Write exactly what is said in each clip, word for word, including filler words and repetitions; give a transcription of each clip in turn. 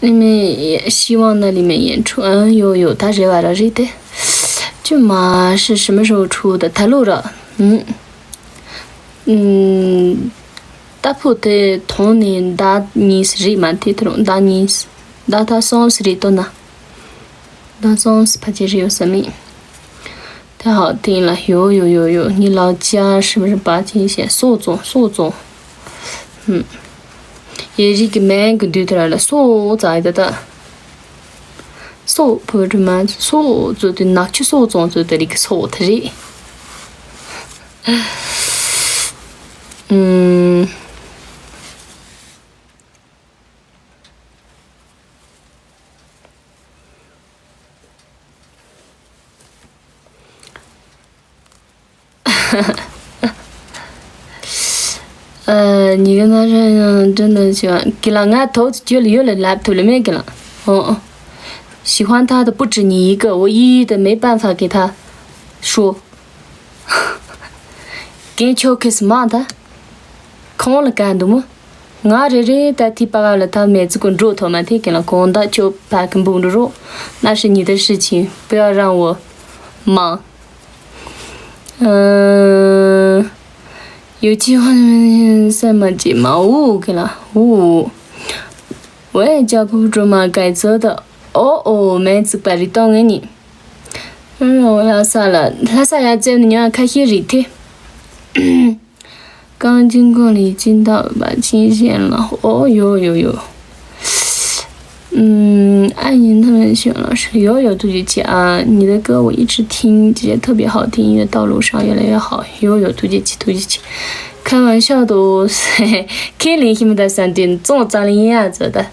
你们也希望那里面演出，嗯，有有，他这玩意儿的，就嘛是什么时候出的？他录了，嗯嗯，大铺的同年大二十嘛，这种大二十，大他三十的多呢，大三十八九十有生命。太好听了，有有有有，你老家是不是八九线？苏州，苏州，嗯，也是个蛮个对头了，苏州的的。 སོག་བོད་རུ་མ་སོག་བཙོ་དུས་ནག་ཆུ་སོག་རྫོང་བཙོ་དུས་རིག་སོག་ཐ་རེད། ཨུམ། ཨ། ཉི་ག་ན་ར་ཡང་འདྲི་ན་ཞུ་བ་གི་ལ་ང་ཐོག་ཅུ་ལ་ཡོད་ལ་ལབ་ཐུབ་ལ་མེད་གི་ལ། ཨོ་ཨོ། 喜欢他的不止你一个，我一一的没办法给他说。 གན་ཆོ་ཁེ་སི་མ་ད། ཁོང་ལ་ག་འདུག་མོ། ང་རེ་རེ་ད་ཐི་པ་ག་ལ་ད་མེ་ཙི་ཀོ་འགྲོ་ཐོ་མ་ཐེ་གི་ལ་གོང་ད་ཆོ་ཕ་གི་འབུག་འགྲོ་རོ། 那是你的事情，不要让我忙。 ཨ། ཡོ་ཆི་ཧོན་སེ་མ་ཅི་མ་འུ་གི་ལ་འུ། ཝེ་ཇ་ཕུ་སྒྲོལ་མ་གའི་ཚོད་ད། ཨོ་ཨོ་མེ་ཙིག་པ་རི་ཏོ་ངེ་ནི། ཨོ་ལྷ་ས་ལ་ལྷ་ས་ཡ་ཙེ་ནི་ཉ་ཁ་ཤས་རི་ཐེ། ཀང་ཅིང་གོ་ལི་ཅིན་ད་བ་ཅིན་ཞེན་ལ། ཨོ་ཡོ་ཡོ་ཡོ། 嗯，爱你那么喜欢老师，有有对不起啊，你的歌我一直听，姐姐特别好听，音乐道路上越来越好，有有对不起对不起，开玩笑的哦，开玩笑的，这种张琳呀，真的。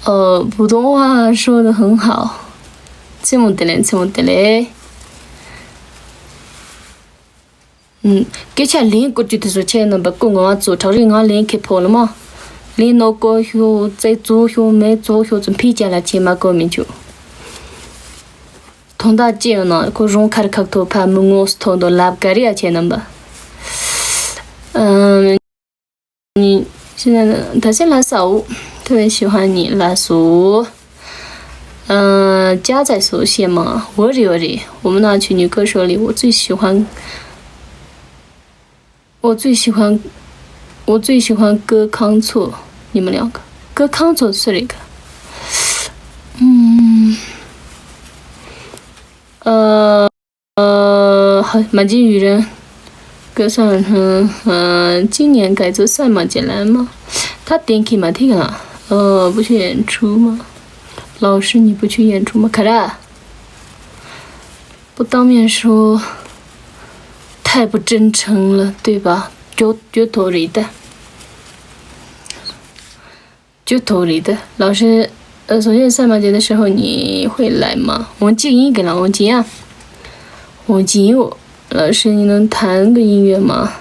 呃，普通话说得很好，这么的嘞，这么的嘞。 ཨུམ། སྐད་ཆ་ལན་བསྐུར་རྒྱུ་དེ་ཚོ་ཁྱེད་རྣམ་པ་སྐུ་ངོ་བ་ཚོ་བྲག་རི་ང་ལན་ཁེ་ཕོ་ལ་མ། ལན་ནོ་ཀོ་ཤོ་ཙེ་ཙོ་ཤོ་མེ་ཙོ་ཤོ་ཙོ་ཕི་ཅ་ལ་ཆེ་མ་ཀོ་མི་ཆུ། ཐོང་ད་ཅི་ཡོད་ན་ཁོ་རོང་ཁར་ཁག་ཐོ་ཕ་མི་ངོ་སི་ཐོ་འདོ་ལབ་ག་རི་ཡ་ཁྱེད་རྣམ་པ། ཨུམ། ཉི་ཤི་ན་ད་ཆེ་ལ་ས་འུ། ཐོ་བའི་ཤི་ཧ་ཉི་ལ་སུ། 嗯，夹在手写嘛，我有的，我们那群女歌手里，我最喜欢，我最喜欢，我最喜欢歌康措，你们两个，歌康措是哪个？嗯，呃，呃，好，马金鱼人，歌手，嗯，呃，今年改做赛马节来吗？他点起马蒂了，呃，不去演出吗？老师，你不去演出吗？卡拉。 不当面说，太不真诚了，对吧？就就头里的，就头里的。老师，呃，首先赛马节的时候你会来吗？我静音给了，我静啊，我静音。老师，你能弹个音乐吗？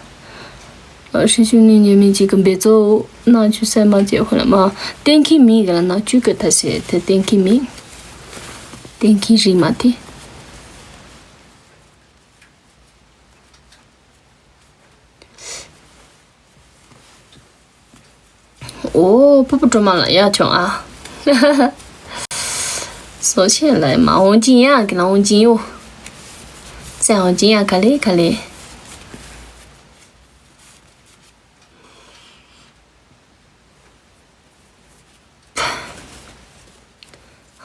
老师兄弟你们几个别走，那去赛马结婚了吗？电器米给了，那就给他写的电器米，电器是嘛的。 ཨོ། ཕུ་བོ་སྒྲོལ་མ་ལ་ཡ་ཆུང་ཨ། སོ་ཤེས་ལ་མ་འོང་ཅི་ཡ་གི་ལ་འོང་ཅི་ཡོ། ཙེ་འོང་ཅི་ཡ་ག་ལེ་ག་ལེ།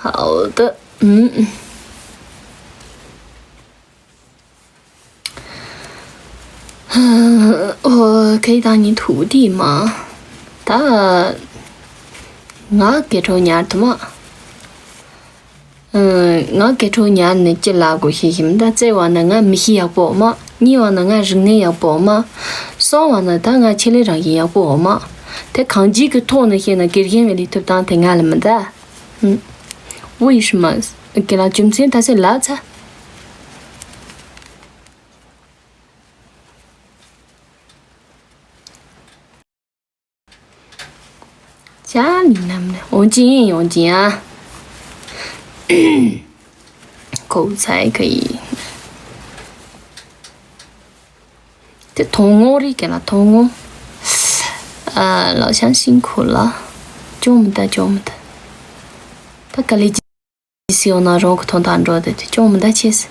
好的，嗯。 我可以当你徒弟吗？ད་ང་སྐད་གྲོགས་ཉར་ཐུབ་མ། ང་སྐད་གྲོགས་ཉར་ནས་ཅི་ལབ་དགོས་ཤེས་ཤིམ། ད་རྩེ་བ་ན་ང་མི་གཤིས་ཡག་པོ་མ། གཉིས་བ་ན་ང་རིག་གནས་ཡག་པོ་མ། གསུམ་བ་ན་ད་ང་ཆེད་ལས་རང་བཞིན་ཡག་པོ་མ། དེ་གང་ཅིའི་གི་ཐོག་ནས་བཤད་ན་དགེ་རྒན་བའི་ལས་ཐུབ་སྟངས་དེ་ང་ལ་མི་འདའ། 为什么？ གི་ལ་རྒྱུ་མཚན་ད་སེ་ལབ་ཚ། 家里那么的，我今天用金啊，口才可以。 དེ་མཐོང་ངོ་རེད་ཀྱ་ལ་མཐོང་ངོ། ཨ། ལགས་ཤང་ཤིང་ཁུ་ལ། ཅུང་མི་ད་ཅུང་མི་ད། ད་ག་ལེ་ཅི་སི་ཡོང་ན་རང་གི་ཐོང་ཐང་འགྲོ་དེ་དེ་ཅུང་མི་ད་ཆེས།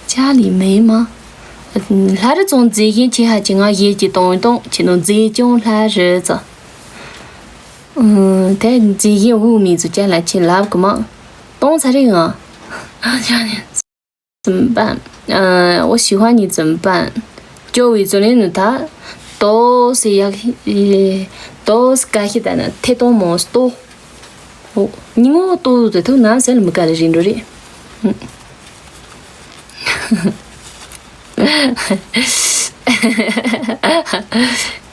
ཅ་ལི་མེ་མ། ལྷ་རི་ཙོང་མཛེས་ཤིང་ཆེ་ཧ་ཅི་ང་ཡེ་ཅི་གཏོང་གཏོང་ཅི་ནོ་མཛེས་ཅུང་ལྷ་རི་ཙ། ཨུམ། དེ་མཛེས་ཤིང་དབུགས་མི་ཙུ་ཅ་ལ་ཆེ་ལབ་གི་མ། གཏོང་ཚ་རེ་ང་། ཨ་ཅ་ནི། 怎么办？呃，我喜欢你怎么办？ སྐྱོ་བའི་བརྩོན་ལེན་ནི་ད། ཏོག་སེ་ཡག་ཤི། ཏོག་སེ་དགའ་ཤི་ད་ན་ཐེ་གཏོང་མོ་ཏོ། ཨོ། ཉིན་ངོ་ཏོ་དེ་ཐུག་ན་ཟེར་ལ་མི་དགའ་ལ་རིང་འགྲོ་རེད།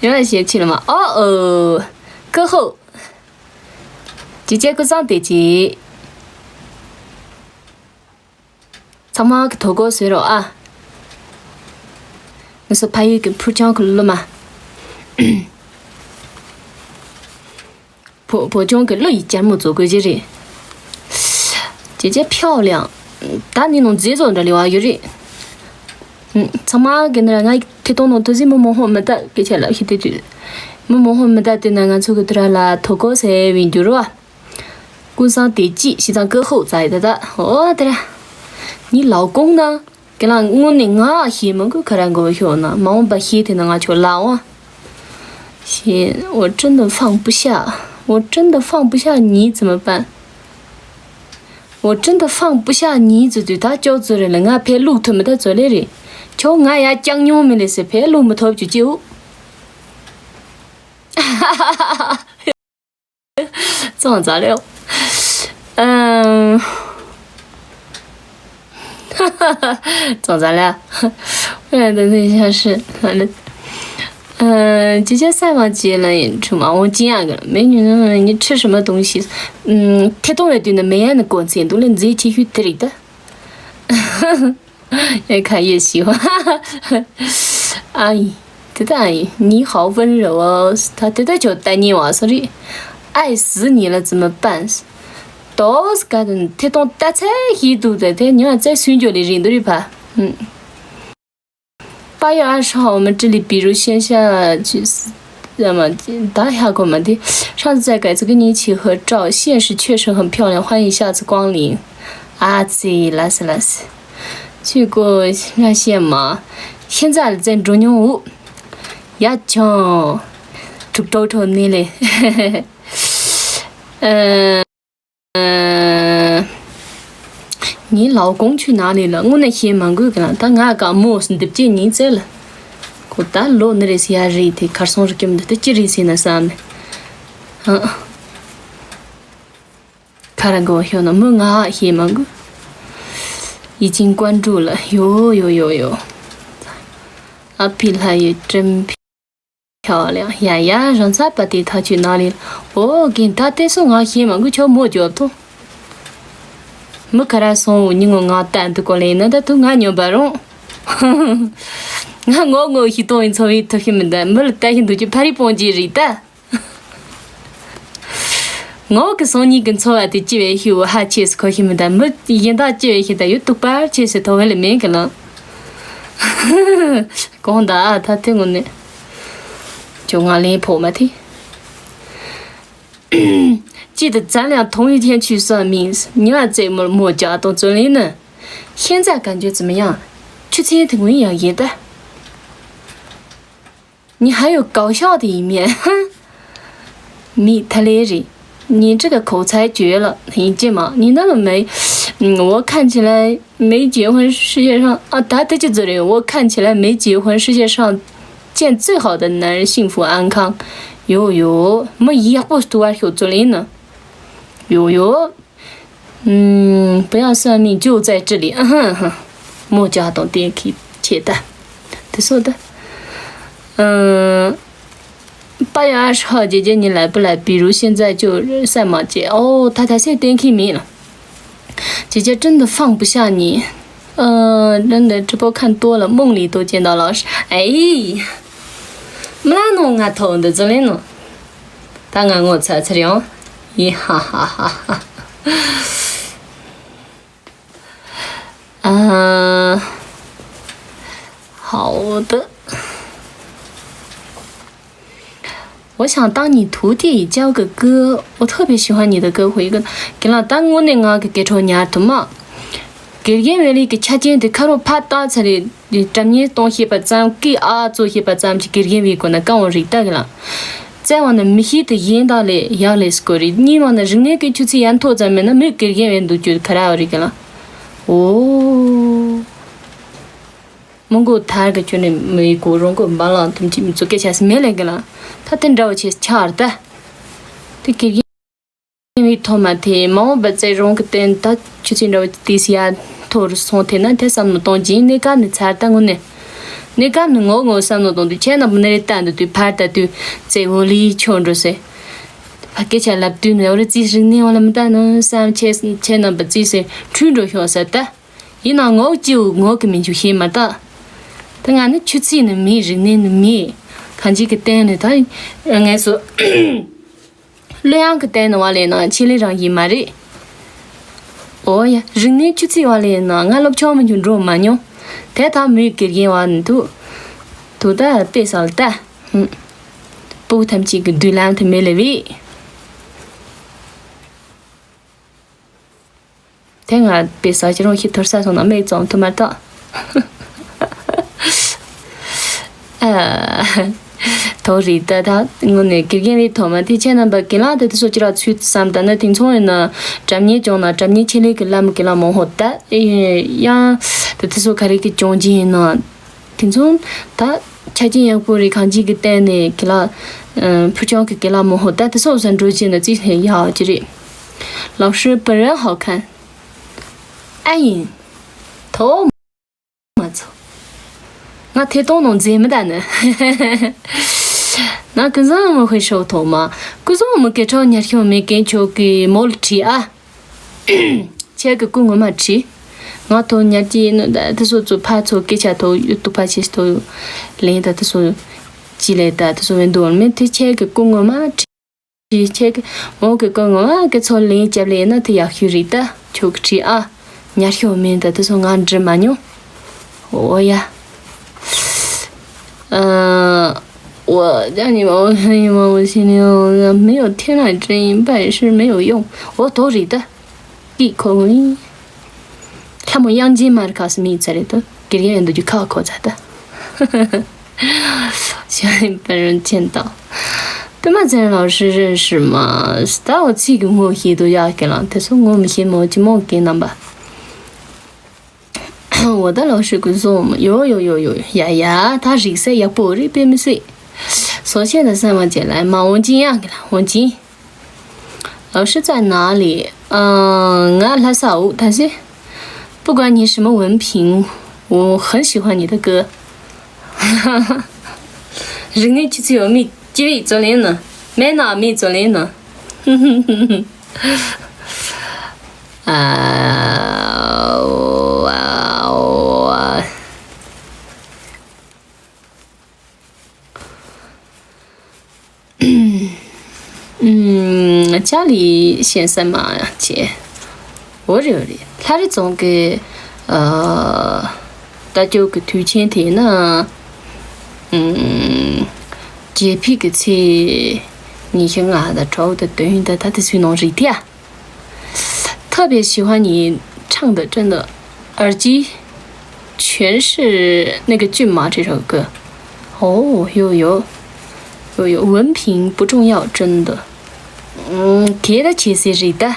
ཡོད་ཞེས་ཕྱི་ལ་མ། ཨོ་ཨོ། ཀི་ཧོ། ཅི་བྱེད་ཀུ་སང་དེ་ཅི། ཚང་མ་གི་ཐོ་གོ་བཟོས་རོགས་ཨ། ང་ཚོ་ཕ་ཡུལ་གྱི་ཕུར་ཆང་གི་གླུ་མ། བོ་བོ་ཆུང་གི་གླུ་ཡི་ཅར་མོ་བཙོ་དགོས་ཀྱི་རེད། ཅེ་ཅེ་ཕྱོགས་ལ་ཡང་། ད་ནི་ནང་རྫས་བཟོ་འདྲ་ལས་བ་ཡོད་རེད། ཚང་མ་གི་ནི་ང་ཐེ་གཏོང་ནང་དུ་ཟིན་མི་མོ་ཧོ་མི་ད་སྐད་ཆ་ལབ་ཤི་དེ་དུས། མི་མོ་ཧོ་མི་ད་དེ་ན་ང་ཚོ་གི་དུ་ར་ལ་ཐོ་གོ་ཟེར་བའི་འགྱུར་བ། ཀུན་བཟང་དེ་ཅི་ཞི་དང་ཀི་ཧོ་ཙ་ཡི་ད་ད་ཨོ་དེ་ར། ནི་ལའོ་ཀོང་ན། གི་ལ་དངོས་གནས་ང་ཤེས་མི་དགོས་ཁ་ར་མགོ་ཤོག་ན་མ་འོངས་པ་ཤེས་དེ་ན་ང་ཆོ་ལའོ། ཤེས། 我真的放不下，我真的放不下你怎么办？ 我真的放不下你 ཟེར་དུས་ད་ཅོག་ཙེ་རེ་ལ་ང་ཕེ་ལུག་ཐུབ་མི་ད་ཙོ་ལེ་རེད། ཁྱོད་ང་ཡ་ཅང་མྱོང་མི་ལེ་ཟེར་ཕེ་ལུག་མི་ཐོབ་ཅུ་ཅིའུ། ཙང་ཙ་ལེ། ཨམ། ཙང་ཙ་ལེ། 我也在那想是，反正，嗯，姐姐赛马节了演出嘛，我惊讶个了，美女呢，你吃什么东西？嗯， ཐེ་གཏོང་བའི་དུས་ནི་མེ་ཡན་ནི་གོ་མཚན་འདུག་ལེ་མཛེས་ཆེ་ཤོས་དེ་རེད་ད། 越看越喜欢。 阿姨，对的，阿姨，你好温柔哦。他对的就带你玩，sorry。 爱死你了怎么办？ ཏོག་ཙམ་དཀའ་དེ་ཐེ་གཏོང་ལྟ་ཚད་ཞིག་འདུག་དེ་དེ་ཉི་མ་བཙལ་སུན་འཇོག་ལས་རིང་དུ་རིག་པ། ཨུམ། 八月二十号，我们这里比如线下去，那么打下过嘛的，上次在改这个你一起合照，现实确实很漂亮，欢迎下次光临。 ཨ་ཙི། ལགས་སོ་ལགས་སོ། ཁྱོད་ཀོ་ང་ཤེས་མ། ཤན་ཙ་ལ་བཙན་འགྲོ་མྱོང་འུ། ཡ་ཆང་། དྲུག་ཏོག་ཁྲོ་ནི་ལེ། ཨ། ངའི་ལའོ་ཀོང་ཆུ་ནང་ལས་ལ་དངོས་གནས་ཤེས་མ་དགོས་གི་ལ་ད་ང་ག་མོ་འདི་བཅས་ཉིན་བཙལ་ལ། ཁོ་ད་ལོ་ནི་རེད་ཟེར་ཡ་རེད་དེ་གར་སོང་རི་ཀེམ་འདི་ད་ཅི་རེད་ཟེར་ན་བསམ་ནས། ཨ། ཁ་ར་མགོ་ཤོ་ན་མི་ང་ཧ་ཤེས་མ་དགོས། 已经关注了，有有有有。 ཨ་ཕི་ལྷ་ཡི་དྲིན་ཕྱག་ལ་ཡ་ཡ་རང་ཚ་པ་དེ་ཐག་ཆོད་ན་ལེ། ཨོ་རྒན་ད་ལྟས་སོ་ང་ཤེས་མ་དགོས་ཆོག་མོ་རྒྱོབ་ཐོང་། མི་ཁ་ར་སོང་འུ་ཉིན་ངོ་ང་ལྟ་འདུག་གོ་ལེ་ན་ད་དུ་ང་ཉོན་པ་རུང་། ང་ངོ་ངོ་ཤི་གཏོང་ཡིན་ཚོ་བའི་ཐུག་ཤི་མི་འདའ་མི་ལ་ལྟ་ཤི་འདུག་ཅི་ཕ་རི་སྤོང་རྒྱུ་རེད་ད། ངོ་གི་སང་ཉིན་གི་འཚོ་བ་དེ་ཅི་བས་ཤི་བོ་ཧ་ཆེས་སུ་ཁོ་ཤི་མི་འདའ་མི་ཡིན་ད་ཅི་བས་ཤི་ད་ཡོད་དུ་པར་ཆེས་སུ་ཐོ་བེ་ལ་མེད་གི་ལ། གོང་ད་ཨ་ད་དེ་ངོ་ནས་ཅོ་ང་ལེན་ཕོག་མ་དེ། 记得咱俩同一天去算命，你那这么没假动作嘞呢？现在感觉怎么样？去前的我也也的。 你还有搞笑的一面，哼。 米特雷里，你这个口才绝了，你这嘛，你那么美，嗯，我看起来没结婚，世界上啊，他他就这里，我看起来没结婚，世界上见最好的男人，幸福安康。哟哟，没一步都啊，有这里呢。哟哟， 嗯，不要算命，就在这里。嗯哼哼，莫家懂电梯切蛋，得说的。嗯，八月二十号姐姐你来不来？比如现在就赛马姐哦，她她现在电梯没了。姐姐真的放不下你，呃，真的直播看多了，梦里都见到老师。哎，没那弄啊头的，怎么弄？ ད་ང་ངོ་ཚ་ཚར་ཡོང་། ཡི་ཧ་ཧ་ཧ་ཧ། ཨ། 好的。我想当你徒弟教个歌，我特别喜欢你的歌，回个给了当我那个给抽年儿的嘛，给因为那个恰见的看我怕打起来，你正年东西不脏，给啊做些不脏，就给因为过那跟我认得了。再往那没些的引导嘞，要嘞是过的，你往那人那个就是沿途咱们那没给因为都觉得可拉我这个了。哦。 མོན་གྷོ་ཐར་གི་ཁྱོད་ནི་མི་ཡི་གོ་རོང་གོ་འབའ་ལང་ཐུམ་ཅི་མི་ཚོ་སྐད་ཆ་སི་མེད་ལས་གི་ལ། ད་དེ་འདྲ་བ་ཆེ་ཆར་ད། དེ་གི་གི་མི་ཐོ་མ་དེ་མ་འོངས་པ་ཚེ་རོང་གི་སྟེང་ད་ཆུ་ཚིག་འདྲ་བ་དེ་སི་ཡ་ཐོ་རུ་སོང་དེ་ན་དེ་བསམ་མི་གཏོང་ཅིང་གནས་སྐབས་ནི་ཚར་ད་ངུ་ནི། གནས་སྐབས་ནི་ངོ་ངོ་བསམ་མི་གཏོང་དུས་ཁྱེད་རྣམ་པ་ནི་རེ་ལྟ་འདུག་དུས་ཕར་ལྟ་དུས་ཚེ་འོ་ལི་ཆོ་འགྲོ་སེ། ཕ་སྐད་ཆ་ལབ་དུས་ནི་འོ་རེ་རྩིས་རིག་གནས་འོ་ལ་མི་ལྟ་ནི་བསམ་ཁྱེད་ཁྱེད་རྣམ་པ་རྩིས་སེ་འཁྲུལ་འགྲོ་ཤོག་ཟེར་ད། ཡིན་ནའང་ངོ་བོ་སྐྱིད་པོ་ངོ་གི་མི་འཇུག་ཤེས་མ་ད། ད་ང་ནི་ཆུ་ཚིག་ནི་མེད་རིག་གནས་ནི་མེད། གང་ཅི་གི་སྟེང་ནས་ད་ངས་སོ། གླུ་དབྱངས་ཀྱི་སྟེང་ནས་བ་ལས་ན་ཆེད་ལས་རང་ཡིན་མ་རེད། ཨོ་ཡ་རིག་གནས་ཆུ་ཚིག་བ་ལས་ན་ང་སློབ་ཆུང་མི་འཇུག་འགྲོ་མ་མྱོང་། དེ་ད་མོས་དགེ་རྒན་བ་ནི་འདུག་དུ་ད་ལྟས་སལ་ད། ཧུམ། སྤུ་གུ་ཐམས་ཅད་ཀྱི་མདུན་ལམ་དུ་མེད་ལེ་བས། དེ་ང་པེ་ས་ཅི་རང་ཤི་ཐུར་ས་སོང་ན་མེད་ཙང་ཐུ་མ་ཏག་ཨ། ཐོ་རི་ད་ད་ངོ་ནས་དགེ་རྒན་རེད་ཐོག་མ་དེ་ཁྱེད་རྣམ་པ་གི་ལ་དེ་དེ་ཚོ་ཅི་ར་ཚུད་བསམ་ད་ན་དེང་སང་ཡིན་ན་གྲབ་ཉེ་ཅོང་ན་གྲབ་ཉེ་ཆེ་ལེ་གི་ལམ་གི་ལ་མོ་ཧོ་ད་ཡང་དེ་དེ་ཚོ་ག་རེ་གི་ཅོང་ཅི་ཡིན་ན། དེ་ཚོ་ད་ཆ་རྐྱེན་ཡག་པོ་རེད་གང་ཅི་གི་སྟེང་ནས་གི་ལ་ཕུ་ཆུང་གི་གི་ལ་མོ་ཧོ་ད་དེ་སོགས་སུ་འགྲོ་ཅི་ན་ཙི་ཧེ་ཡག་ཅི་རེད། 老师本人好看。哎呀，头 མ་ཚོ། ང་ཐེ་གཏོང་ནང་མཛེས་མི་ད་ནི། ན་ཀུན་བཟང་མི་ཧུའེ་ཧྲོ་ཐོག་མ། ཀུན་བཟང་མི་སྐད་གྲགས་ཉར་ཤོག་མེད་མཁན་ཆོག་གི་མོལ་བྲིས་ཨ། ཁྱེད་ཀྱི་སྐུ་ངོ་མ་བྲིས། ང་ཐོ་ཉར་གྱི་ནི་ད་དེ་སོ་ཚོ་ཕ་ཚོ་སྐད་ཆ་ཐོ་ཡུ་ཏུ་ཕ་ཆེ་སྟོ་ལེན་ད་དེ་སོ་ཅི་ལས་ད་དེ་སོ་བན་དོ་མེད་དེ་ཁྱེད་ཀྱི་སྐུ་ངོ་མ་བྲིས། ཁྱེད་ཀྱི་མོ་གི་སྐུ་ངོ་མ་གི་ཚོ་ལེན་རྒྱབ་ལེ་ན་དེ་ཡག་ཤོས་རེད་ད་ཁྱོད་ཀྱི་བྲིས་ཨ། ཉར་ཤོག་མིན་ད་དེ་སོ་ང་འབྲི་མ་མྱོང་། ཨོ་ཡ། 呃，我叫你们，我你们，我心里没有天籁之音，拜师没有用。我多里的，一口音。他们阳间嘛，卡斯米在里头，给人都就考考在的。相信本人见到。对吗？曾老师认识吗？是的，我自己跟我写都要给了，但是我们写毛就毛给了吧。 我的老师跟踪我们，有有有有，呀呀，他人生也不会变没事。首先的三毛姐来嘛，我今天给了，我今，老师在哪里？嗯，我拉萨舞，但是不管你什么文凭，我很喜欢你的歌。人家就只有没机会做人呢，没拿没做人呢。 啊，哇，哇。嗯，家里先生嘛，姐，我这里，他的总给，呃，大舅给推荐的呢，嗯，洁癖个菜，你先啊，他trouble的等于他他的水弄水的啊。 特别喜欢你唱的，真的，耳机全是那个骏马这首歌。哦，有有有有，文凭不重要，真的。嗯，给的其实是的。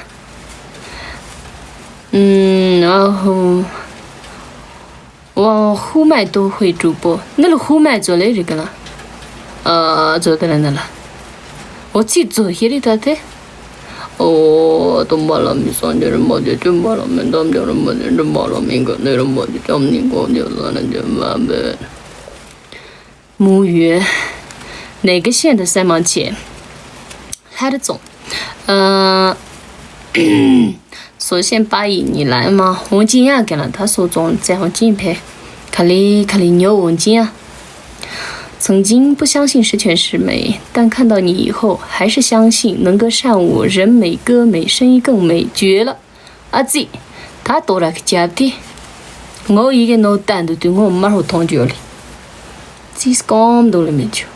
嗯，然后 ཝང་ཧུ་མའི་ཏོ་ཧུའེ་ཀྲུག་པོ་ནི་ལ་ཧུ་མའི་ཛོ་ལེ་རི་ཀ་ལ། ཨ་ཛོ་ཏེ་ལ་ནི་ལ། ཨོ་ཙི་ཛོ་ཧེ་རི་ད་ཏེ། ཨོ་སྟོན་པ་ལ་མི་སངས་རྒྱས་རིན་པོ་ཆེ་སྟོན་པ་ལ་མི་འདམ་རྒྱ་རིན་པོ་ཆེ་འདྲི་མ་ལ་མི་འགག་ནི་རིན་པོ་ཆེ་སྐྱབས་གནས་གང་དེ་ལ་ནི་འདྲི་མ་འབད། མུ་ཡུ། ནེ་གི་ཤེན་ཏུ་སེ་མང་ཆེ། ལྷ་རི་ཙོང་། ཨ། སོ་ཤན་པ་ཡི་ཉི་ལ་ཨེ་མ་ཧོང་ཅིན་ཡ་གི་ལ་ད་སོ་ཙོང་ཙེ་ཧོང་ཅིན་ཕེ། ག་ལེ་ག་ལེ་ཉོ་ཧོང་ཅིན་ཡ། 曾经不相信十全十美，但看到你以后，还是相信能歌善舞、人美歌美、声音更美，绝了。 ཨ་ཙི། ད་ཏོ་ར་གི་རྒྱབ་དེ། ངོ་ཡི་གེ་ནོ་བསྟན་འདུག་དུས་ངོ་དམར་ཧོ་མཐོང་རྒྱུ་ལེ། ཙི་སྐོམ་འདུག་ལེ་མི་ཆུ།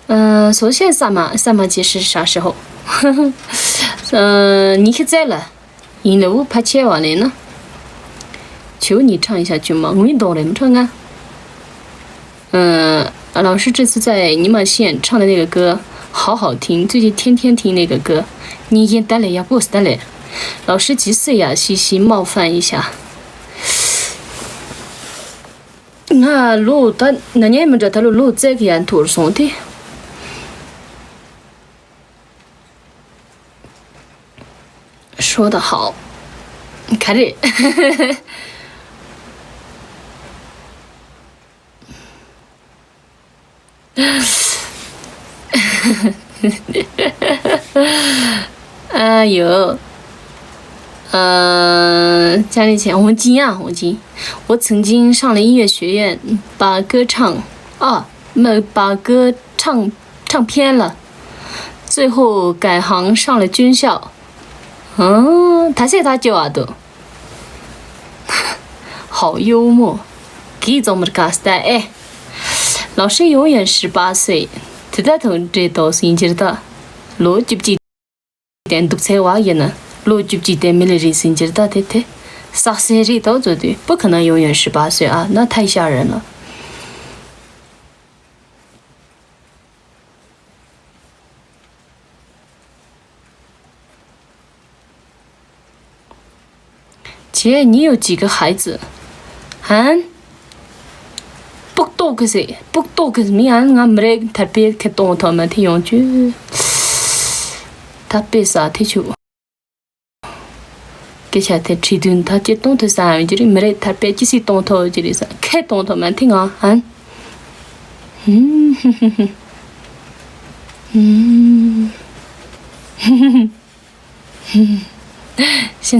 呃，首先，赛马，赛马节是啥时候？呃，你去摘了，赢了五百千万了呢？求你唱一下《君马》，我也懂了，你唱啊。嗯，老师这次在尼玛县唱的那个歌好好听，最近天天听那个歌。你演得嘞，要不死的嘞。老师几岁呀？嘻嘻，冒犯一下。 ང་ལོ་ད་ན་ཉན་མི་འདྲ་ད་ལོ་ལོ་བཙལ་གི་ཡན་ཐོར་སོང་སྟེ། 说得好。 ག་རེ། 哎呦，呃，家里钱，红金啊，红金。我曾经上了音乐学院，把歌唱，啊，没，把歌唱，唱偏了，最后改行上了军校。嗯，他现在就啊都。 好幽默。 གིས་རྫོང་མར་དགའ་སྟ་ཨེ། 老师永远十八岁。 དེ་ད་དུང་འདྲེ་དོ་སིན་ཇིར་ད། ལོ་བཅུ་གཅིག་དེ་འདུག་ཚེ་བ་ཡིན་ན། ལོ་བཅུ་གཅིག་དེ་མི་ལི་རི་སིན་ཇིར་ད་དེ་དེ། ས་སེ་རི་དོ་ཙོ་དུས་不可能永远十八岁啊，那太吓人了。 姐，你有几个孩子？俺不多个噻，不多个噻，没俺俺没得特别去动他们，挺有趣。他别啥，挺趣。 སྐད་ཆ་དེ་ཁྲིད་དུས་ད་ཅི་གཏོང་ཐུབ་ས་ཡོད་ཀྱི་རེད། མི་རེད། ཐར་པས་ཅི་སྲིད་གཏོང་ཐུབ་ཀྱི་རེད་ས་ཁས་གཏོང་ཐུབ་མ་ཐིག་ང་ཨན། ཤིན་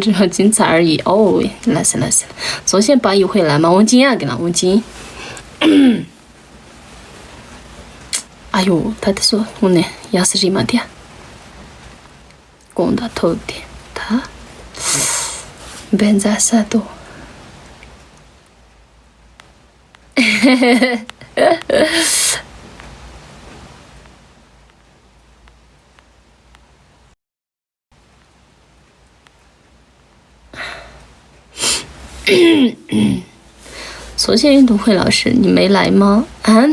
ཅང་ཅིན་ཚར་ཡི་ཨོ། ལ་སི་ལ་སི་ལ་སོ་ཤན་པ་ཡི་ཧུའེ་ལ་མ་འོང་ཅིན་ཡ་གི་ལ་འོང་ཅིན། ཨ་ཡོ། ད་དེ་སོ་ཧུ་ནས་ཡག་སི་རི་མ་དེ། གོང་ད་ཐོབ་དེ་ད། བན་ཛ་ས་དོ། 首先运动会老师，你没来吗？啊？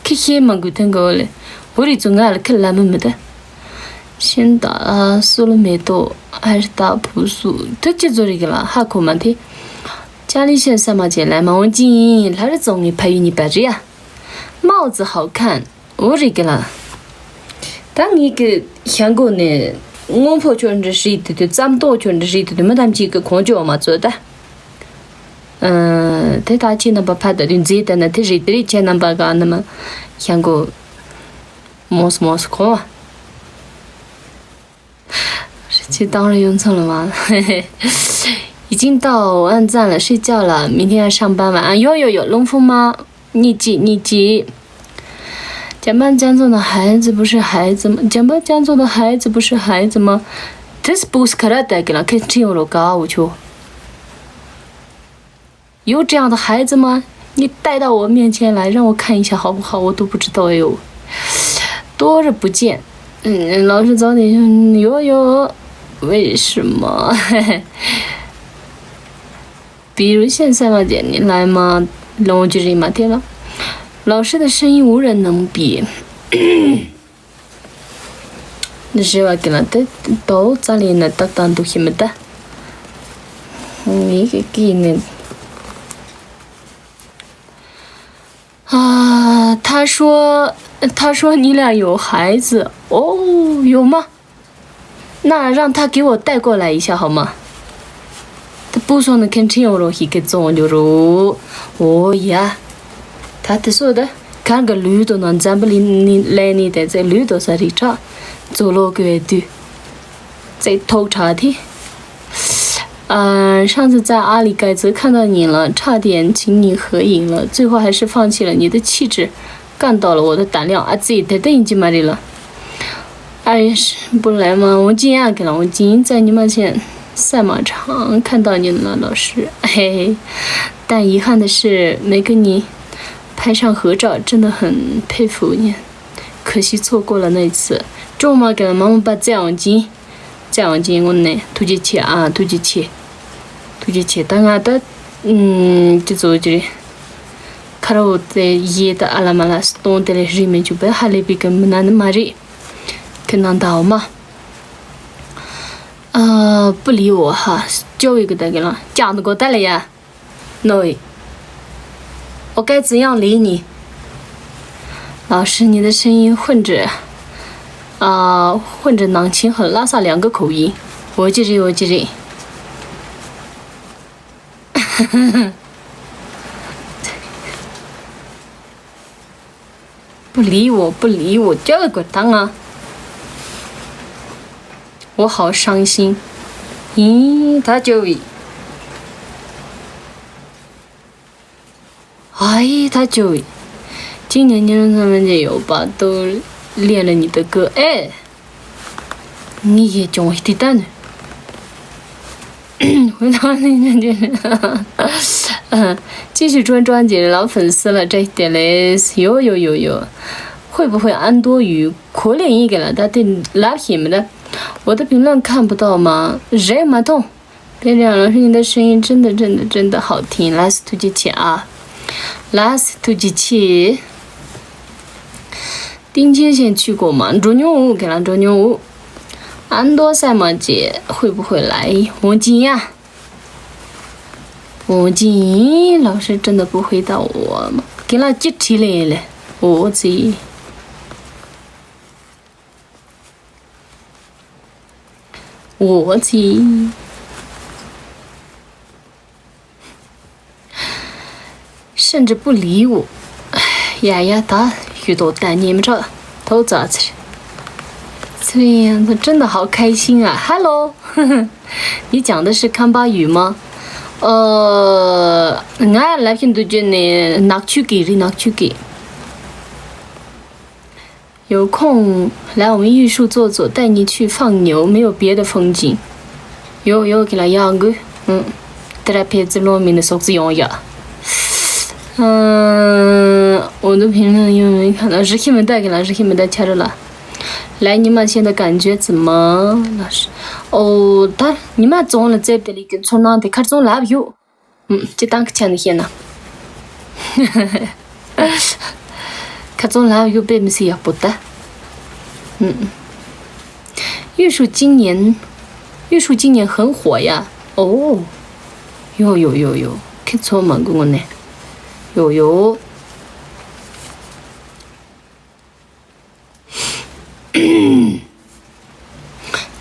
去歇嘛，古腾狗嘞，我里总爱了去拉姆姆的。先打苏了没多，还是打不输，这就做这个了，哈口嘛的。家里先三毛钱来嘛，我进，他是总的培育你白这样。帽子好看， འོ་རེད་གི་ལ། ད་ངེད་ཀྱི་ཤ་འགོ་ནས་སྔོན་ཕོ་ཆོས་འདྲི་ཧྲིག་དུ་དུ་ཙམ་ཏོག་ཆོས་འདྲི་ཧྲིག་དུ་དུ་མི་ཐམས་ཅད་ཀྱི་ཁོང་ཆོས་མ་ཚོད་ད། ཨ། དེ་ད་ཁྱེད་རྣམ་པ་ཕ་ད་དུས་མཛེས་ད་ན་དེ་རེད་དེ་རེད། ཁྱེད་རྣམ་པ་ག་ནི་མ་ཤ་འགོ་མོས་མོས་ཁོང་བ། 去当了佣人了吗？已经到万赞了，睡觉了，明天要上班了啊！有有有，龙凤吗？你记你记。甲班将做的孩子不是孩子吗？甲班将做的孩子不是孩子吗？这是不是卡拉带给了？肯定有了高，我去。 有这样的孩子吗？你带到我面前来，让我看一下好不好？我都不知道哎呦。多日不见，嗯，老师早点说，有有，为什么？比如现在嘛，点你来嘛，龙之里嘛，天了。老师的声音无人能比。 རེ་བ་གི་ལ་དེ་དོ་རྩ་ལས་ན་ཏག་ཏག་འདུག་ཤེས་མི་ད། ངེད་ཀྱི་ཀི་ནི། 啊，他说，他说你俩有孩子哦，有吗？那让他给我带过来一下好吗？ ད་སྤུ་སོང་ནི་ཁེན་ཁྲིན་ཡོང་རོགས་ཤིག་གི་བཙོང་རྒྱུ་རོ། འོ་ཡ། ད་དེ་སོ་ད། གང་གི་ལུས་དོ་ན་འཛམ་བུ་གླིང་ནི་ལས་ནི་དེ་ཚེ་ལུས་དོ་ས་རིག་ཁྲག་ཙོ་ལོ་གི་བའི་དུས། ཚེ་ཐོག་ཁྲག་དེ། 啊，上次在阿里盖泽看到你了，差点请你合影了，最后还是放弃了。你的气质干到了我的胆量。啊，自己得得应急玛丽了。 二月十不来吗？我今天给了，我今天在你面前赛马场看到你了，老师，嘿嘿。但遗憾的是，没跟你开场合照真的很佩服你，可惜错过了那一次。中吗？给了毛毛爸再往前，再往前，我呢，突击切啊，突击切，突击切。当然的，嗯，这组就是卡拉 OK 的夜的阿拉马拉斯东的嘞，里面就不还那边跟没男的马里，跟能到吗？啊，不理我哈，就一个在给了，讲的给我带了呀。 No，我该怎样理你？老师，你的声音混着，啊、混着南京和拉萨两个口音。我这里，我这里。不理我，不理我，这个当啊，我好伤心。咦，他就，哎，他就，今年年终咱们就有吧，都练了你的歌，哎，你也中一点蛋呢。回头那天就是，嗯，继续专专辑老粉丝了，这一点嘞，有有有有，会不会安多鱼？ 可怜一个了，他对拉黑没的，我的评论看不到吗？人马痛。别这样，老师，你的声音真的真的真的好听。Last two 机器啊，Last two 机器。丁千贤去过吗？འགྲོ་མྱོང་འོ། 给了འགྲོ་མྱོང་འོ། 安多赛马姐会不会来？王金呀，王金，老师真的不回答我吗？给了几题嘞嘞，我自己。 我去，甚至不理我。哎呀呀，他遇到单年没着，头咋子？这样子真的好开心啊！Hello，你讲的是康巴语吗？呃，俺来平都觉呢，拿去给你，拿去给。 有空来我们玉树坐坐，带你去放牛，没有别的风景。有有给了养狗，嗯，带他陪子罗明的手指用呀。嗯，我的评论又没看到，是黑没带给了，是黑没带加入了。来，你们现在感觉怎么？老师，哦，他你们中了这边的一根冲浪的，看中了有。 ཨུམ། སྤྱི་བཏང་གི་ཆ་ནས་བཤད་ན། ཁ་རྩང་ལབ་ཡོད་པས་མི་སྲིད་ཡག་པོ་ད། ཨུམ། 玉树今年，玉树今年很火呀。哦。有有有有，看错吗？我呢？有有。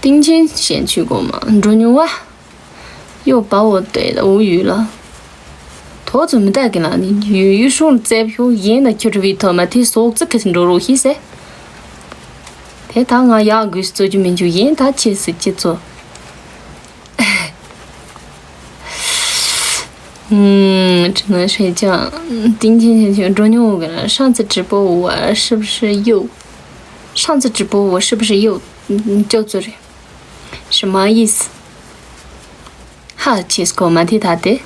丁千贤去过吗？འགྲོ་མྱོང་བ། 又把我怼得无语了。 ཐོག་ཙམ་མི་ལྟ་གི་ལ་ནི་ཡུལ་ཡུལ་སྲུང་རྩེ་ཕྱོགས་ཡན་ལ་ཁྱོད་རི་བི་ཐོག་མ་དེ་སོག་རྩི་ཁ་འགྲོ་རོགས་ཤིག་ཟེར། དེ་ད་ང་ཡག་དགོས་སུ་རྩོད་རྒྱུ་མི་འཇུག་ཡན་ད་ཁྱེད་སུ་ཁྱེད་ཚོ། 嗯，只能睡觉。今天天气འགྲོ་མྱོང་གི་ལ། 上次直播我是不是又，上次直播我是不是又，嗯，叫做什么意思？哈，气死我！马蹄塔的，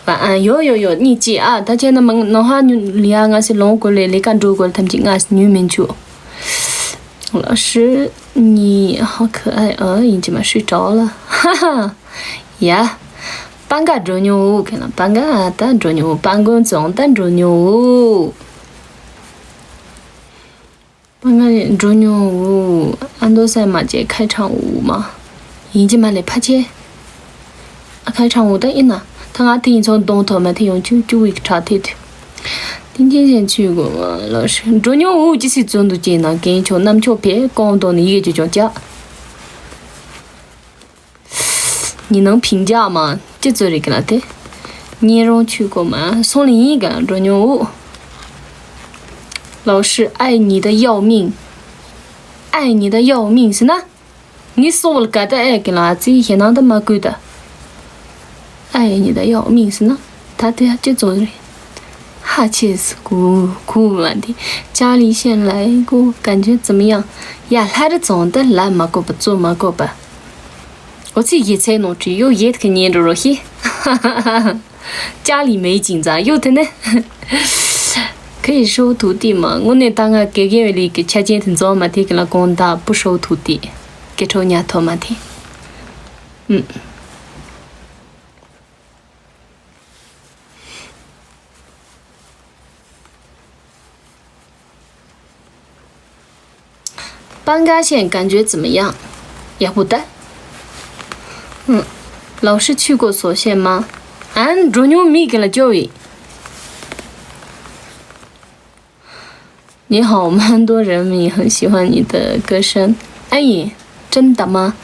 晚安。有有有，你记啊，大家那么弄哈，你你啊，我是龙过来，你敢住过，他们就我女民主。 老师，你好可爱啊！你怎么睡着了？哈哈，呀，半个周六，给了半个啊，大周六，半个中的周六。半个周六，安多赛马节开场舞吗？你怎么来拍节？啊，开场舞的一呢？他俺听从东头嘛，听用九九一个差点的。 今天先去过吗？老师，འགྲོ་མྱོང་འུ་ཅི་སི་བཙོན་དུ་བཅད་ན་རྒན་ཆོག་རྣམ་ཆོག་ཕེ་གོང་དོ་ནི་ཡི་གེ་ཅོ་ཅོ་ཅག 你能评价吗？ ཅི་ཙོ་རེད་གི་ལ་དེ། 你让去过吗？ སོང་ལ་ཡིན་ག་འགྲོ་མྱོང་འུ། 老师爱你的要命，爱你的要命是呢？ ངའི་སྲོག་ལ་ག་ད་ཨེ་གི་ལ་ཙི་ཞེ་ནང་དུ་མ་བཀོད་ད། ཨ་ཡེ་ཉི་ད་ཡོག་མིང་སི་ན། ད་དེ་ཅི་ཙོ་རེད། ཧ་ཆེ་སི་གུ་གུ་མ་དེ། ཅཱ་ལི་ཤན་ལ་ཨེ་གུ་གན་ཇེ་ཙི་མི་ཡང་། ཡ་ལྷ་རི་ཙོང་ད་ལ་མ་གོ་པ་ཙོ་མ་གོ་པ། འོ་ཚི་ཡེ་ཚེ་ནོ་ཁྲི་ཡོ་ཡེ་ཁི་ཉེ་འགྲོ་རོ་ཤི། ཅཱ་ལི་མེ་ཅིང་ཙ་ཡོ་དེ་ནི། 可以收徒弟吗？དངོས་གནས་ད་ང་དགེ་རྒན་བའི་ལས་ཀྱི་ཆ་རྐྱེན་དེ་འཛོམས་མ་ཐེ་གི་ལ་དགོངས་དག 不收徒弟 དགེ་ཕྲུག་ཉར་ཐོབ་མ་ཐེ། ཨུམ། 班干线感觉怎么样？也不带。嗯，老师去过所县吗？俺 འགྲོ་མྱོང་མེད་གི་ལ་སྐྱོ་བས། 你好，蛮多人民很喜欢你的歌声。哎，真的吗？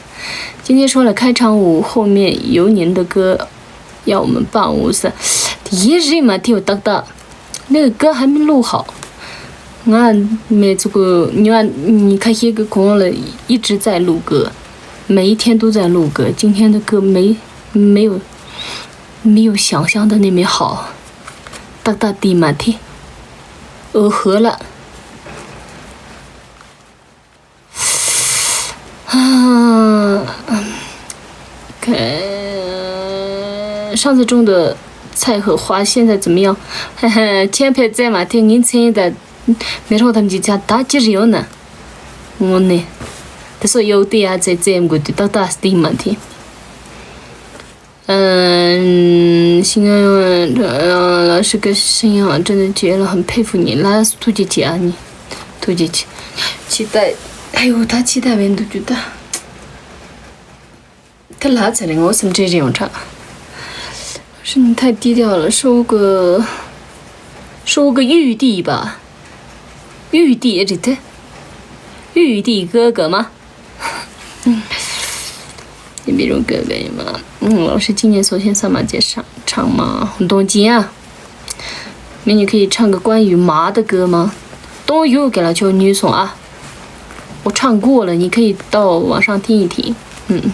今天说了开场舞，后面有您的歌，要我们伴舞是？ དེ་རེད་མ་ཐེ་བ་ཏག་ཏག 那个歌还没录好。 ང་མེད་ཚུགས་ཉི་མ་ཉི་ཁ་ཤས་ཀྱི་གོང་ལ་一直在录歌，每一天都在录歌，今天的歌没没有没有想象的那么好。 ཏག་ཏག་དེ་མ་ཐེ། འོ་ཧོ་ལ། 啊，看上次种的菜和花现在怎么样？嘿嘿， ཁྱེད་ཕེབས་ཙེ་མ་ཐེ་ངའི་མཚན་ད་མེ་ཧྲོག་ཐམས་ཅད་ཆ་ད་ཅི་རེད་ཡོད་ན། དངོས་གནས། དེ་སོ་ཡོད་དེ་ཡ་ཙེ་ཙེ་མགོ་དུ་ཏག་ཏག་དེ་མ་ཐེ། 嗯，新安老师个声音啊，真的绝了，很佩服你。来，突击起啊，你，突击起，期待，哎呦，他期待没多久的，他拉起来，我是这种差。是你太低调了，收个，收个玉帝吧，玉帝这这，玉帝哥哥吗？ 你比如哥哥嘛，嗯，老师今年首先上马节上唱嘛，红东京啊。美女可以唱个关于马的歌吗？都有给了就女送啊。我唱过了，你可以到网上听一听。嗯，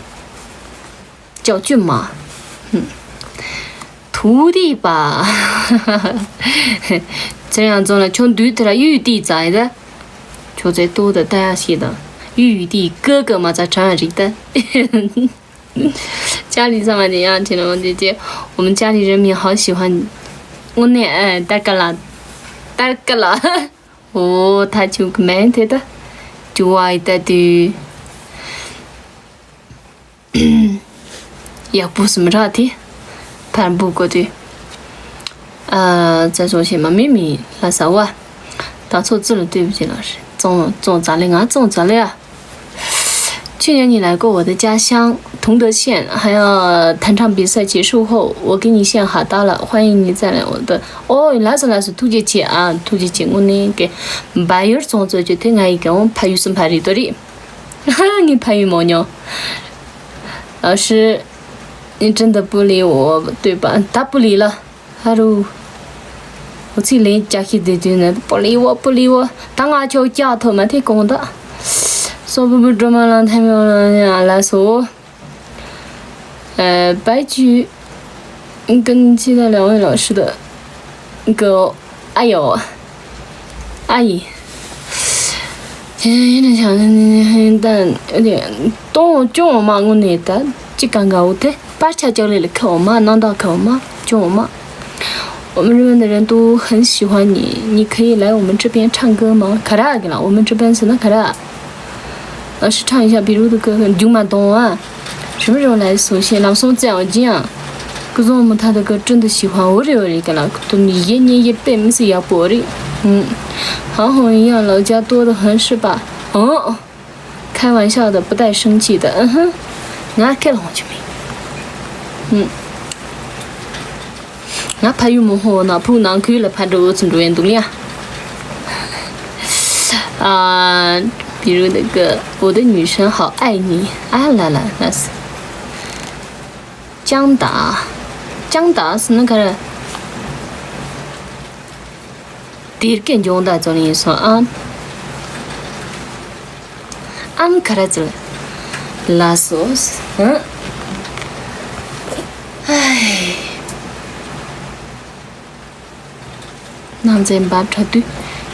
叫骏马。嗯，徒弟吧。这样做了，就对的了，玉帝在的。 ཁྱོད་ཚོས་ལྟོ་དང་ལྟ་ཡག་ཞིག་དང་། 玉帝哥哥嘛在这里的。 家里上面的样挺了，我姐姐，我们家里人民好喜欢你。我那哎，大哥啦，大哥啦，哦，他就没得的，就爱的的。 ཡག་པོ་སུམ་ར་དེ། ཕར་འབུ་གོ་དུས། ཨ་ཙ་ཙོ་ཞེ་མ་མི་མི་ལ་ས་བ། ད་ཚོ་ཙི་ལ་ལྟོས་བྱེད་ལ་རེད། ཙོང་ཙོང་ཙ་ལེ་ང་ཙོང་ཙ་ལེ་ཨ། 去年你来过我的家乡同德县，还有弹唱比赛结束后，我给你献好刀了，欢迎你再来我的。哦，来所来所，突击起啊，突击起，我那个白月儿从这就听俺一个，我怕有什么怕的多的。 ངའི་ཕ་ཡུལ་མོ་ཉོ། 老师，你真的不理我，对吧？他不理了。哈喽。我去领假期的真的不理我，不理我。当俺就假头嘛，太公的。说不不这么了，太没有了，来说。呃，白居，嗯，跟其他两位老师的，那个，哎呦， ཨ་ཡེ། ཡིན་ན་ཡང་ད་ཡོད་དེ་གཏོང་སྐྱོང་མ་དངོས་གནས་ད་ཅི་གང་ག་འོ་དེ་པར་ཆ་ཅག་ལས་ལ་ཁ་འོ་མ་སྣང་དག་ཁ་འོ་མ་སྐྱོང་འོ་མ། 我们日本的人都很喜欢你，你可以来我们这边唱歌吗？ ག་ར་གི་ལ་我们这边是那 ག་ར། 老师唱一下比如的歌，རྒྱུག་མ་གཏོང་ཨ། 什么时候来首先朗诵这样这样。 歌颂我们他的歌真的喜欢，我这有一个了，都你一年一百没事也不的。嗯，好好一样，老家多的很是吧？嗯，开玩笑的，不带生气的。嗯哼，俺开了红酒没？嗯。 ང་ཕ་ཡུལ་མོ་ཧོ་ན་ཕུག་ནང་ཁུལ་ལ་ཕ་འགྲོ་འོ་ཚུ་འགྲོ་ཡན་འདུག་ལ། ཨ། 比如那个我的女神好爱你。 ཨ་ལ་ལ་ལ། ཅང་ད། ཅང་ད་སུ་ན་ག་ར། དེར་ཀན་ཇོང་ད་ཙོ་ལིན་སོ་ཨམ། ཨམ་ག་ར་ཙི་ལ་སོ། ཧ། ཨའི། ནང་ཚན་འབབ་ཁྲ་དུས།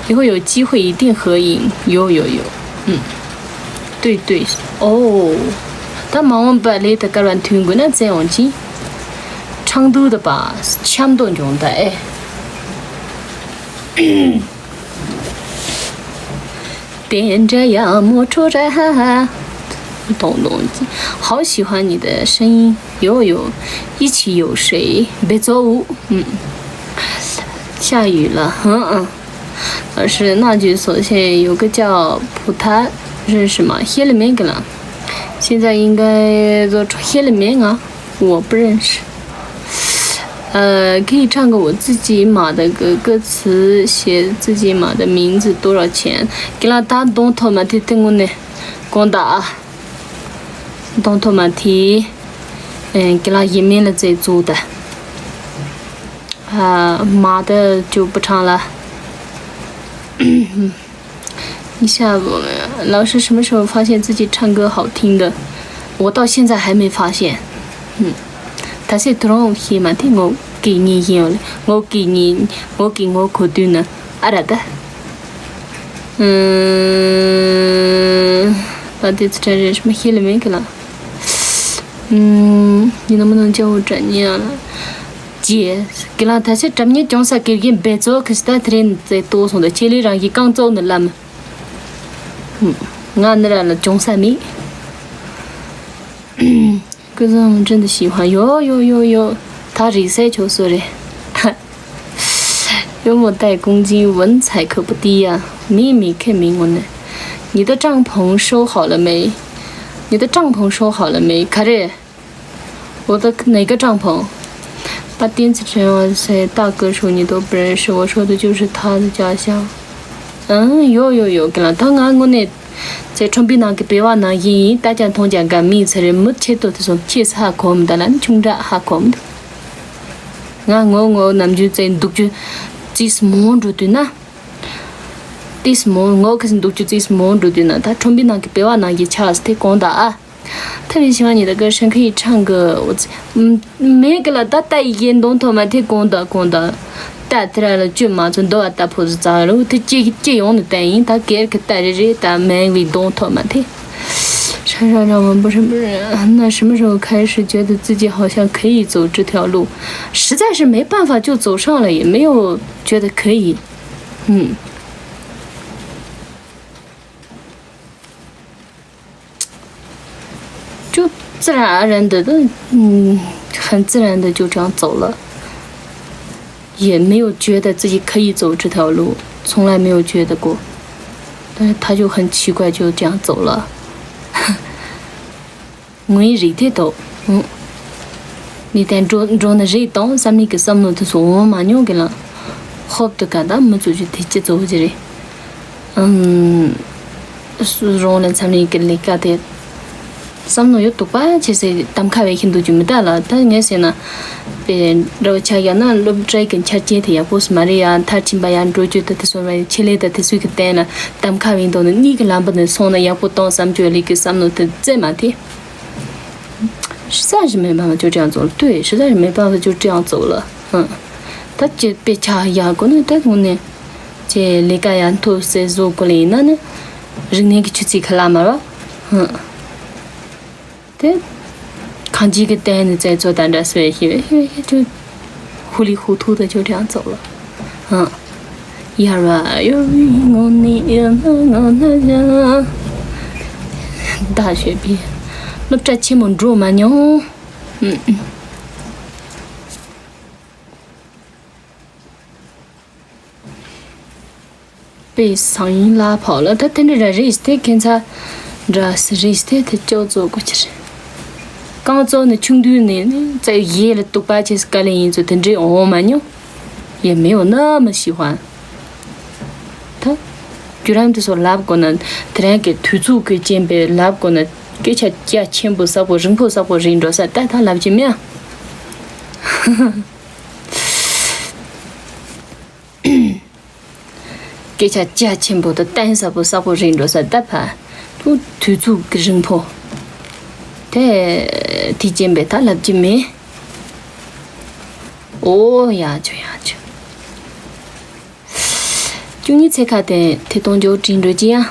以后有机会一定合影。 ཡོ་ཡོ་ཡོ། ཨུམ། 对对། ཨོ། ད་མ་འོངས་པ་ལས་ད་ཀར་བ་མཐུན་དགོས་ན་བཙན་འོང་ཅི། ཁྲང་དུ་ད་པ། འཆམ་དོ་འཇོང་ད་ཨེ། 电着呀，摩托车，咚咚，好喜欢你的声音，有有，一起有谁？别走，嗯，下雨了，嗯嗯。老师，那句所现有个叫普他，认识吗？谢了没个了，现在应该做出谢了没啊？我不认识。呃，可以唱个我自己码的歌，歌词写自己码的名字多少钱？给了他东托马提听过呢，讲的啊，东托马提，嗯，给了一面了再做的，啊，码的就不唱了。你下，老师什么时候发现自己唱歌好听的？我到现在还没发现。嗯。 ད་སེ་ཐུ་རོང་ཤེས་མ་ཐེ་ངོ་གི་ཉིན་ཤེས་ཡོད་ལེ། ངོ་གི་ཉིན་ངོ་གི་ངོ་གོ་དུས་ན་ཨ་ར་ད། ཨུམ། ད་དེ་ཚོ་དྲན་རེ་མ་ཤེས་ལེ་མེད་གི་ལ། ཨུམ། 你能不能教我转念啊？姐，གི་ལ་ད་སེ་དྲ་ཉེ་ཅུང་ས་གི་གི་འབད་བརྩོན་གི་སྟ་དེ་རིང་ཙེ་ཏོ་སོང་ད་ཆེ་ལེ་རང་གི་རྐང་བཙོག་ནི་ལམ། ང་ནི་ར་ལ་ཅུང་ས་མེད། 歌声真的喜欢，有有有有，他 reset 球速嘞。幽默带攻击，文采可不低呀。你没看没我呢？你的帐篷收好了没？你的帐篷收好了没？卡瑞，我的哪个帐篷？把电子成为谁大哥说你都不认识，我说的就是他的家乡。嗯，有有有，跟了他俺我那 ཚེ་ཁྲོམ་པའི་ནང་གི་པེ་བ་ནང་བཞིན་ཡིན། ད་ཀྱང་མཐོང་ཀྱང་དགའ་མིན་ཚེ་རེ་མི་ཆེད་དུ་དེ་སོང་ཁྱེད་ཧ་གོ་མི་འདུག་ལ་ནི་ཆུང་དྲགས་ཧ་གོ་མི་འདུག་ང་ངོ་ངོ་ནམ་རྒྱུན་ཚེ་འདུག་རྒྱུ་རྩིས་མང་འགྲོ་དུས་ན། རྩིས་མང་ངོ་ཁ་སི་འདུག་རྒྱུ་རྩིས་མང་འགྲོ་དུས་ན་ད་ཁྲོམ་པའི་ནང་གི་པེ་བ་ནང་གི་ཆགས་སི་དེ་གོང་ད་ཨ། ཐ་བི་ཤི་བ་ཉི་ད་ག་ཧྲན་ཁི་ཡི་ཁྲང་གི་འོ་ཚེ། མེད་གི་ལ་ད་ལྟ་ཡི་གེ་འདོན་ཐོག་མ་ཐེ་གོང་ད་གོང་ད། ད་དེ་ར་ལ་བཅོས་མ་ཚོ་འདོ་བ་ལྟ་ཕོ་ཟི་ཙང་རུ་དེ་ཅི་ཅི་ཡོང་ནི་བསྟན་ཡིན། ད་གེར་གི་ལྟ་རེ་རེ་ད་མེང་བའི་གདོང་ཐོག་མ་དེ། 山上让我们不是不是，那什么时候开始觉得自己好像可以走这条路？实在是没办法就走上了，也没有觉得可以。嗯。 就自然而然的，嗯，很自然的就这样走了，也没有觉得自己可以走这条路，从来没有觉得过。但是他就很奇怪，就这样走了。 ངོས་རིག་དེ་དོ། ངས་དེ་འགྲོ་འགྲོ་ནི་རེད་དང་བསམ་ནི་གི་བསམ་བློ་དེ་ཚོ་འོང་མ་མྱོང་གི་ལ། ཧོབ་ཏུ་ག་ད་མི་ཚོ་ཅི་དེ་ཅི་ཚོ་ཅི་རེད། ཨམ། རོང་ལ་བསམ་ནི་གི་ལས་ཀ་དེ། བསམ་བློ་ཡོད་དུག་པ་ཆེ་སེ་གཏམ་ཁ་བའི་ཁྱིམ་དུ་ཅི་མི་ལྟ་ལ་ད་ངས་ཟེར་ན། པའི་འདྲ་བོ་ཆགས་ཡ་ན་སློབ་གྲྭའི་གི་ཆ་རྐྱེན་དེ་ཡག་པོ་སུ་མ་རེད་ཡ། མཐར་ཕྱིན་པ་ཡ་འགྲོ་རྒྱུ་དེ་དེ་སོང་བའི་ཆེད་ལས་དེ་དེ་ཚོའི་གི་སྟེང་ལ་གཏམ་ཁ་བའི་མདོ་ནི་གཉིས་གི་ལམ་པ་ནས་སོང་ན་ཡག་པོ་གཏོང་བསམ་རྒྱུ་ལས་ཀི་བསམ་བློ་དེ་བཙལ་མ་དེ། 实在是没办法，就这样走了。对，实在是没办法，就这样走了。嗯，ད་ཅི་དཔེ་ཆ་ཡག་གོ་ནི་ད་དངོས་གནས་ཅེ་ལས་ཀ་ཡག་མཐོ་སེ་བཟོ་གོ་ལེ་ཡིན་ན་ནི་རིག་གནས་ཀྱི་ཆུ་ཚད་ཁ་ལ་མ་ར། ཧུ། དེ་གང་ཅི་གི་སྟེང་ནས་བཙལ་ཚོ་ད་འདྲ་སེ་ཞེས་ཞེས་ཞེས་ཅུ། ཧུ་ལི་ཧུ་ཐུ་ད་ཅོ་ཀྲང་ཙོག་ལ། ཧ། ཡར་བ་ཡོ་བི་ངོ་ནི་ཡ་ན་ང་ན་ཡ། ད་ཞེས་པའི་སློབ་གྲྭ་ཆེན་མོ་འགྲོ་མ་མྱོང་། ཨུམ། པའི་སང་ཡིན་ལ་ཕོག་ལ་ད་དེ་འདྲ་ར་རེས་དེ་ཁྱེད་ཚ་འདྲ་སི་རེས་དེ་དེ་ཅོ་ཙོག་གོ་ཕྱིར། རྐང་བཙོག་ནི་ཆུང་དུས་ནས་ནི་རྩ་ཡེ་ལ་གཏུག་པ་ཆེ་སི་དཀའ་ལས་ཡིན་ཚོ་དེ་འདྲའི་འོང་མ་མྱོང་། ཡེ་མེ་འོ་ན་མི་ཤི་ཧ། ད། རྒྱུ་རང་དེ་ཚོ་ལབ་དགོས་ན་དེ་རང་གི་དུས་ཚོད་ཀྱི་རྐྱེན་པས་ལབ་དགོས་ན་སྐད་ཆ་རྒྱ་ཆེན་པོ་ས་པོ་རིང་པོ་ས་པོ་རིང་འགྲོ་ས་ད་ད་ལབ་ཀྱི་མེད་ཨ། སྐད་ཆ་རྒྱ་ཆེན་པོ་དང་གཏན་ས་པོ་ས་པོ་རིང་འགྲོ་ས་ད་ཕ། དུས་ཚོད་ཀྱི་རིང་པོ། དེ་དེ་རྐྱེན་པས་ད་ལབ་ཀྱི་མེད། ཨོ་ཡ་ཆོ་ཡ་ཆོ། བཅུ་གཉིས་ཚེ་ཁ་དེ་དེ་གཏོང་འཇོག་དྲིན་འགྲོ་ཅི་ཡ།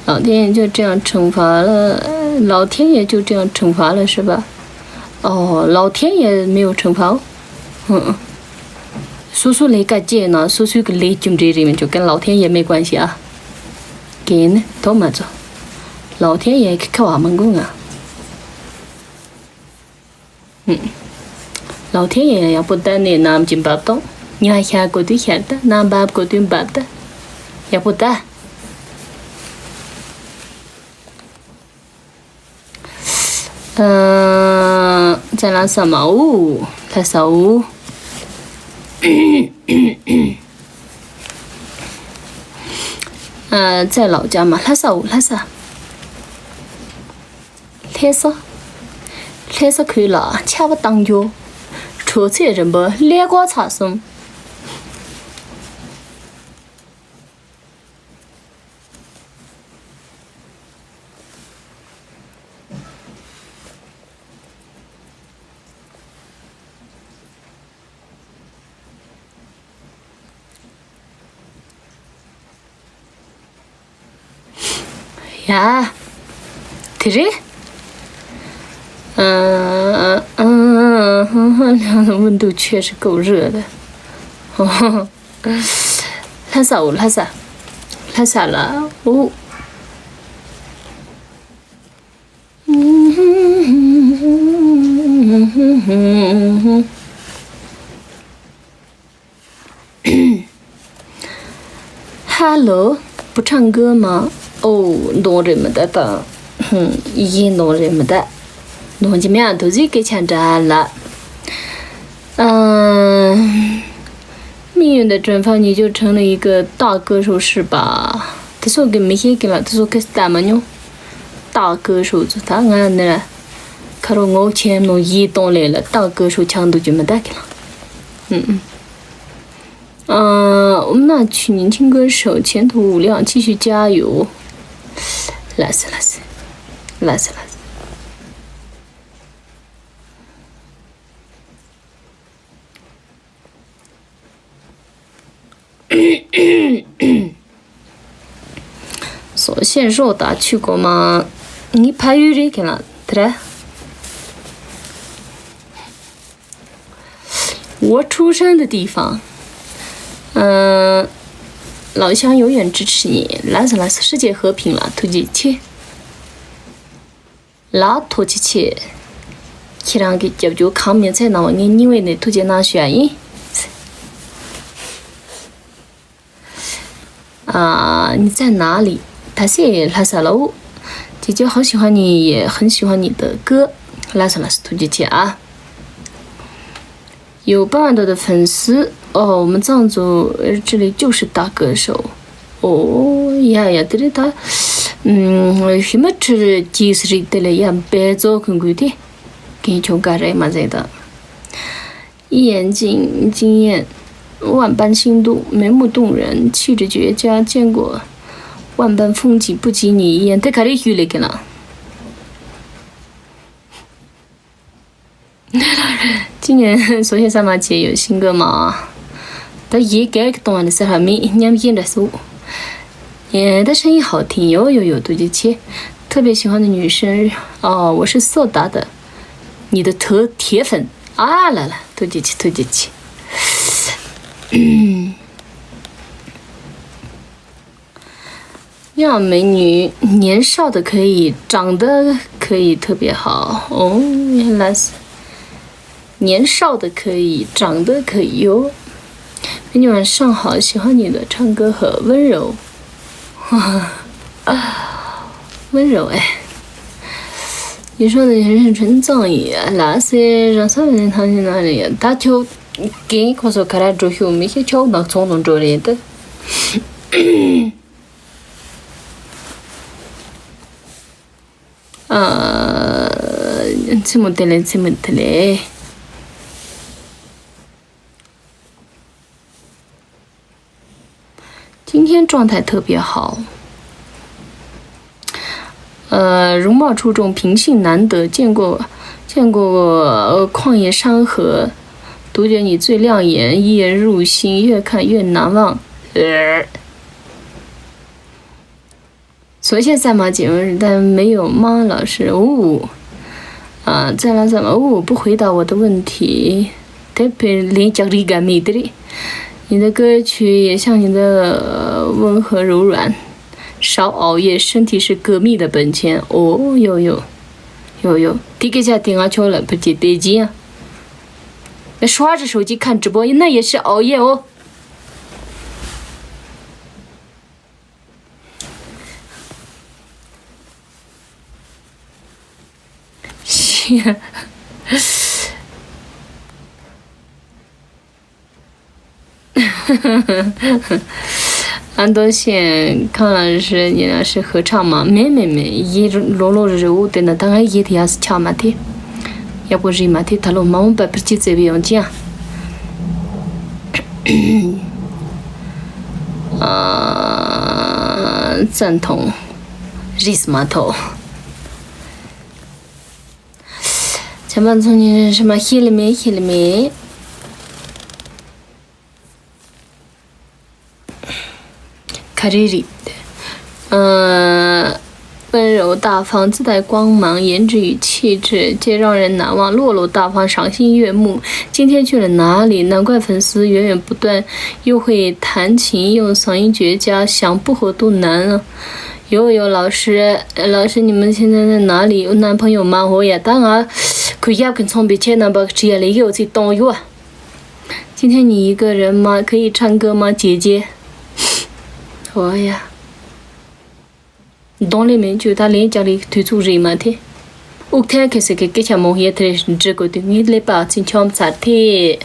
ལགས་ 老天爷就这样惩罚了，老天爷就这样惩罚了，是吧？哦，老天爷没有惩罚哦。嗯嗯，叔叔来干净呢，叔叔个来就这里面就跟老天爷没关系啊。给呢，都没做，老天爷可可话蛮公啊。 ལའོ་ཐེ་ཡང་ཡག་པོ་ལྟ་ནས་ནམ་གྱི་འབབ་དང་། ཉ་ཤ་གོ་དུས་ཤར་ལྟ། ན་འབབ་གོ་དུས་འབབ་ལྟ། ཡག་པོ་ལྟ། ཨ། ཙ་ལ་ས་མ་འུ། ལྷ་ས་འུ། ཨ། ཙ་ལའོ་ཅ་མ་ལྷ་ས་འུ། ལྷ་ས། ལྷ་ས། ལྷ་ས་ཁུལ་ལ་ཆར་པ་བཏང་རྒྱུ། དྲོད་ཚད་རིམ་པ་ཀླད་ཀོར་ཚར་སོང་། 呀，对嘞。嗯嗯嗯，温度确实够热的。哦，拉萨哦，拉萨，拉萨了哦。 Hello, 不唱歌吗？哦，当然没得的。哼，一点当然没得。当然没有，都是给抢着了。嗯，命运的惩罚，你就成了一个大歌手是吧？这首歌没写给了，这首歌是怎么用？大歌手，他俺那，可是我前面一动来了，大歌手抢都就没得给了。嗯嗯。 嗯，我们那去年轻歌手前途无量，继续加油。拉斯拉斯，拉斯拉斯。 所见若达去过吗？你排有这个了，对吧？ 我出生的地方，嗯，老乡永远支持你，拉斯拉斯，世界和平了，突击去，拉突击去。ཁྱེད་རང་གི་རྒྱབ་སྐྱོར་གང་མིན་ཚད་གནང་བ་ངས་སྙིང་དབུས་ནས་ཐུགས་རྗེ་གནང་ཞུ་ཡ་ཡིན། 啊，你在哪里？他是拉萨了哦。姐姐好喜欢你，也很喜欢你的歌。拉萨拉斯突击去啊。有半万多的粉丝哦，我们藏族呃这里就是大歌手。哦，呀呀，对对，他，嗯，什么吃鸡是对了呀，白做滚滚的，给你穷干人嘛这的。 一眼惊，惊艳，万般心动，眉目动人，气质绝佳，见过万般风景不及你一眼。དེ་ག་རེ་ཞུས་ལེ་གི་ན། 今年所见三八节有新歌吗？ད་ཡི་གེ་གཏོང་བ་ནི་ས་ཧ་མི་མཉམ་ཞིག་འདྲ་སུ། ཡེ་ད་声音好听，有有有，对不起，特别喜欢的女生，哦，我是色达的，你的头铁粉。 啊啦啦，对不起，对不起。嗯，要美女，年少的可以，长得可以特别好。哦，原来是年少的可以，长得可以哟。美女晚上好，喜欢你的唱歌和温柔。 温柔哎。你说的人是陈正宇，那些让他们他们那里，他就给我说看来周秀没些就那从中做的的。呃，这么的嘞，这么的嘞。 今天状态特别好。呃，容貌出众，品性难得，见过，见过，呃，旷野山河，独觉你最亮眼，一眼入心，越看越难忘。呃，昨天在吗？请问，但没有吗，老师？哦，啊，在了，在了。哦，不回答我的问题。特别连讲这个没的嘞。你的歌曲也像你的，呃，温和柔软，少熬夜，身体是革命的本钱。哦，有有有有，这个家庭啊，求了不解对劲啊。那刷着手机看直播，那也是熬夜哦。安东县康老师，你那是合唱吗？没没没，一路路是我等的，当然一天是唱嘛的，要不是嘛的，他路忙不不去这边用讲。啊，赞同，རེད་མ་ཐོ། བྱམས་པ་ཚོ་ཉིན་རེ་རེ་མ་ཤེས་ལེ་མེད་ཤེས་ལེ་མེད། ག་རེ་རེད། ཨ། 温柔大方，自带光芒，颜值与气质，最让人难忘，落落大方，赏心悦目。今天去了哪里？难怪粉丝源源不断，又会弹琴，又嗓音绝佳，想不火都难啊。有有老师，呃，老师，你们现在在哪里？有男朋友吗？我也当啊，可要跟从别前那把只也没有去动用啊。今天你一个人吗？可以唱歌吗，姐姐？ ཨོ་ཡ། གདོང་ལེན་མེད་ཅོ་ད་ལན་ཅག་ལས་དུས་ཚོད་རེད་མ་ཐེ། དབུགས་ཐལ་ཁེ་སེ་གི་སྐད་ཆ་མང་ཡེ་ཐེ་རེ་འདྲི་དགོས་དུས་ངའི་ཀླད་པ་ཨ་ཚིན་འཁྱོམ་ཚར་ཐེ།